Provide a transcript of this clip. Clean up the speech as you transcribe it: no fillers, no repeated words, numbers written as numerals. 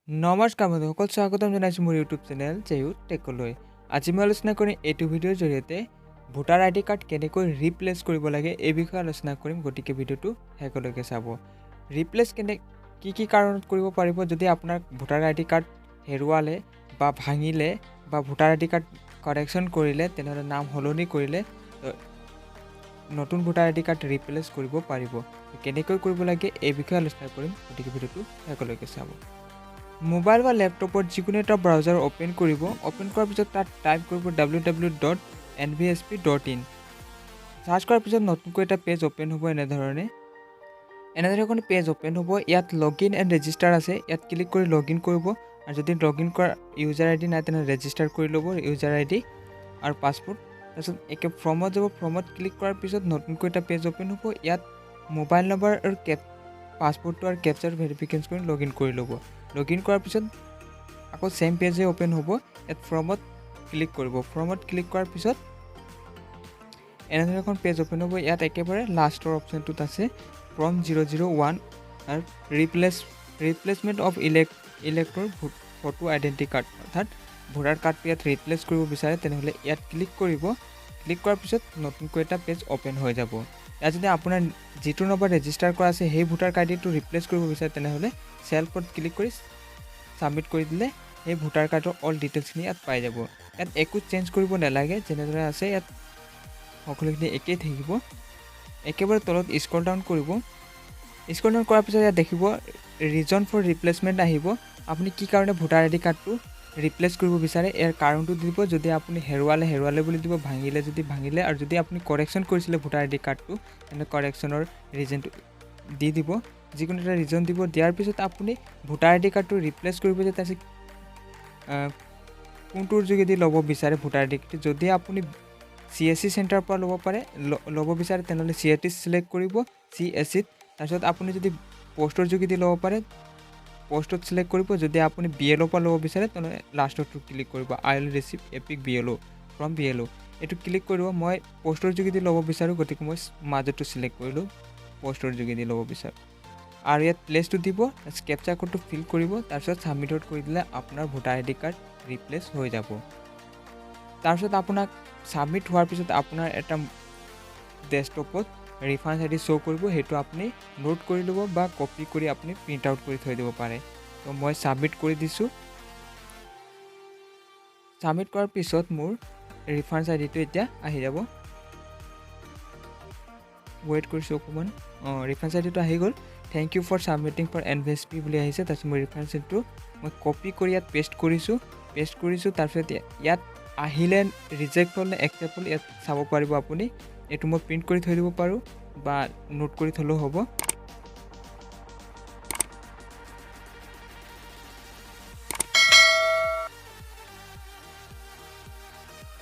নমস্কাৰ বন্ধুসকল, স্বাগতম জনাইছোঁ মোৰ ইউটিউব চেনেল জেয়ু টেকলৈ। আজি মই আলোচনা কৰিম এইটো ভিডিঅ'ৰ জৰিয়তে ভোটাৰ আই ডি কাৰ্ড কেনেকৈ ৰিপ্লেচ কৰিব লাগে, এই বিষয়ে আলোচনা কৰিম। গতিকে ভিডিঅ'টো শেষলৈকে চাব। ৰিপ্লেচ কেনে কি কি কাৰণত কৰিব পাৰিব? যদি আপোনাৰ ভোটাৰ আই ডি কাৰ্ড হেৰুৱালে বা ভাঙিলে বা ভোটাৰ আই ডি কাৰ্ড কাৰেকশ্যন কৰিলে, তেনেহ'লে নাম সলনি কৰিলে নতুন ভোটাৰ আই ডি কাৰ্ড ৰিপ্লেচ কৰিব পাৰিব। কেনেকৈ কৰিব লাগে, এই বিষয়ে আলোচনা কৰিম। গতিকে ভিডিঅ'টো শেষলৈকে চাব। মোবাইল বা লেপটপত যিকোনো এটা ব্ৰাউজাৰ অ'পেন কৰিব। অ'পেন কৰাৰ পিছত তাত টাইপ কৰিব ww.nvsp.in। Search কৰাৰ পিছত নতুনকৈ এটা পেজ অ'পেন হ'ব এনেধৰণে। এনেদৰে এখন পেজ অ'পেন হ'ব। ইয়াত লগ ইন এণ্ড ৰেজিষ্টাৰ আছে। ইয়াত ক্লিক কৰি লগ ইন কৰিব আৰু যদি লগ ইন কৰা ইউজাৰ আই ডি নাই, তেনেহ'লে ৰেজিষ্টাৰ কৰি ল'ব ইউজাৰ আই ডি আৰু পাছৱৰ্ড। তাৰপিছত একে ফৰ্মত যাব। ফৰ্মত ক্লিক কৰাৰ পিছত নতুনকৈ এটা পেজ অ'পেন হ'ব। ইয়াত মোবাইল নম্বৰ আৰু পাছৱৰ্ডটো আৰু কেপচাৰ ভেৰিফিকেশ্যন কৰি লগ ইন কৰি ল'ব। লগ ইন কৰাৰ পিছত আকৌ ছেইম পেজে অ'পেন হ'ব। ইয়াত ফৰ্মত ক্লিক কৰিব। ফৰ্মত ক্লিক কৰাৰ পিছত এনেধৰণৰ এখন পেজ অ'পেন হ'ব। ইয়াত একেবাৰে লাষ্টৰ অপশ্যনটোত আছে ফৰ্ম 001 আৰু replacement of elector photo identity card, অৰ্থাৎ ভোটাৰ কাৰ্ডটো ইয়াত ৰিপ্লেচ কৰিব বিচাৰে, তেনেহ'লে ইয়াত ক্লিক কৰিব। ক্লিক কৰাৰ পিছত নতুনকৈ এটা পেজ অ'পেন হৈ যাব। ইয়াত যদি আপোনাৰ যিটো নম্বৰ ৰেজিষ্টাৰ কৰা আছে, সেই ভোটাৰ আই ডিটো ৰিপ্লেচ কৰিব বিচাৰে, তেনেহ'লে চেল্ফত ক্লিক কৰি ছাবমিট কৰি দিলে সেই ভোটাৰ কাৰ্ডৰ অল ডিটেইলছখিনি ইয়াত পাই যাব। ইয়াত একো চেঞ্জ কৰিব নালাগে। যেনেদৰে আছে ইয়াত সকলোখিনি একেই থাকিব। একেবাৰে তলত স্ক্ৰল ডাউন কৰিব। স্ক্ৰল ডাউন কৰাৰ পিছত ইয়াত দেখিব ৰিজন ফৰ ৰিপ্লেচমেণ্ট আহিব। আপুনি কি কাৰণে ভোটাৰ আই ডি কাৰ্ডটো ৰিপ্লেচ কৰিব বিচাৰে, ইয়াৰ কাৰণটো দিব। যদি আপুনি হেৰুৱালে, হেৰুৱালে বুলি দিব। ভাঙিলে যদি ভাঙিলে আৰু যদি আপুনি কাৰেকশ্যন কৰিছিলে ভোটাৰ আই ডি কাৰ্ডটো, তেনে কাৰেকশ্যনৰ ৰিজনটো দি দিব। যিকোনো এটা ৰিজন দিব। দিয়াৰ পিছত আপুনি ভোটাৰ আই ডি কাৰ্ডটো ৰিপ্লেচ কৰিব যে তাৰপিছত কোনটোৰ যোগেদি ল'ব বিচাৰে ভোটাৰ আই ডি কাৰ্ডটো। যদি আপুনি চি এছ চি চেণ্টাৰৰ পৰা ল'ব পাৰে, ল'ব বিচাৰে, তেনেহ'লে চি এ টি চিলেক্ট কৰিব চি এছ চিত। তাৰপিছত আপুনি যদি পষ্টৰ যোগেদি ল'ব পাৰে, পষ্টত চিলেক্ট কৰিব। যদি আপুনি বি এল অ'ৰ পৰা ল'ব বিচাৰে, তেনেহ'লে লাষ্টৰটো ক্লিক কৰিব, "I will receive EPIC BLO from BLO", এইটো ক্লিক কৰিব। মই পষ্টৰ যোগেদি ল'ব বিচাৰোঁ, গতিকে মই মাজৰটো চিলেক্ট কৰিলোঁ, পষ্টৰ যোগেদি ল'ব বিচাৰোঁ। আৰু ইয়াত প্লেচটো দিব, কেপচাৰ কোডটো ফিল কৰিব। তাৰপিছত ছাবমিটত কৰি দিলে আপোনাৰ ভোটাৰ আই ডি কাৰ্ড ৰিপ্লেচ হৈ যাব। তাৰপিছত আপোনাক ছাবমিট হোৱাৰ পিছত আপোনাৰ এটা ডেস্কটপত ৰেফাৰেঞ্চ আই ডি শ্ব' কৰিব। সেইটো আপুনি নোট কৰি ল'ব বা কপি কৰি আপুনি প্ৰিণ্ট আউট কৰি থৈ দিব পাৰে। তো মই ছাবমিট কৰি দিছোঁ। ছাবমিট কৰাৰ পিছত মোৰ ৰেফাৰেঞ্চ আই ডিটো এতিয়া আহি যাব। ৱেইট কৰিছোঁ অকণমান। অঁ, ৰেফাৰেঞ্চ আই ডিটো আহি গ'ল। "Thank you for submitting for NVSP" বুলি আহিছে। তাৰপিছত মই ৰেফাৰেঞ্চ আইডিটো মই কপি কৰি ইয়াত পেষ্ট কৰিছোঁ। পেষ্ট কৰিছোঁ। তাৰপিছত ইয়াত আহিলে, ৰিজেক্ট হ'ল নে একচেপ্ট হ'ল, ইয়াত চাব পাৰিব আপুনি। এইটো মই প্ৰিণ্ট কৰি থৈ দিব পাৰোঁ বা নোট কৰি থ'লেও হ'ব।